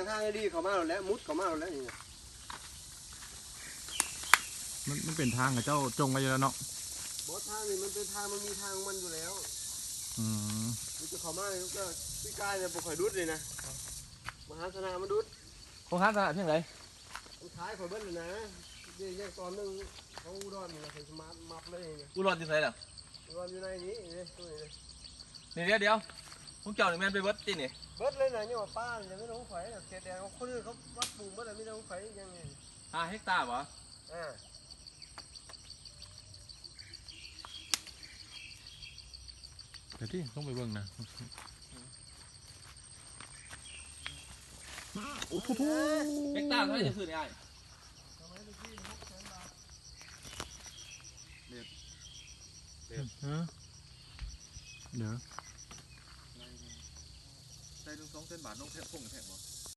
ທາງດີເຂົ້າມາແລ້ວ ມຸດເຂົ້າມາແລ້ວນີ້ນະ. ມັນ ມັນເປັນທາງເຂົາເຈົ້າຈົ່ງໄວ້ຢູ່ແລ້ວເນາະ. ບໍ່ ທາງນີ້ມັນເປັນທາງ ມັນມີທາງຂອງມັນຢູ່ແລ້ວ. ອືມ ມັນຈະເຂົ້າມານີ້ກໍ ປີກາຍນີ້ບໍ່ຄ່ອຍດຸດເລີຍນະ ມະຫາຊະນະມັນດຸດ. ຂອງຫາຊະນະພຽງໃດ? ມັນຂາຍຂ້ອຍເບິດແລ້ວນະ. ເດ ຍັງຕອນໜຶ່ງຂອງອຸດອນນີ້ນະ ຂ້ອຍຊິມາມັບເລີຍ. ອຸດອນຢູ່ໃສລະ? ອຸດອນຢູ່ໃນນີ້ເດ້ ນີ້ເດ້. ນີ້ ດຽວໆ ຂອງເຈົ້ານີ້ແມ່ນໄປເບິດຕິນີ້? ເບິດເລີຍນະ ຍັງວ່າປ່ານີ້ແມ່ນຂອງຂ້ອຍ ເຂດແດນຂອງຄົນອື່ນເຂົາປັບປຸງເບິດແລ້ວ ມີແຕ່ຂອງຂ້ອຍຍັງນີ້. ຫ້າເຮັກຕາບໍ? ເອີ ໄປຕິ ຕ້ອງໄປເບິ່ງນະ. ໂອ້ໂຫ ເຮັກຕາເທົ່າໃດຈະຊື້ນີ້ອ້າຍ? ເດັດ ເດັດ ຮະ ດຽວ ໄດ້ໜຶ່ງສອງແສນບາດ ນ້ອງແພງ ພົງແພງບໍ່?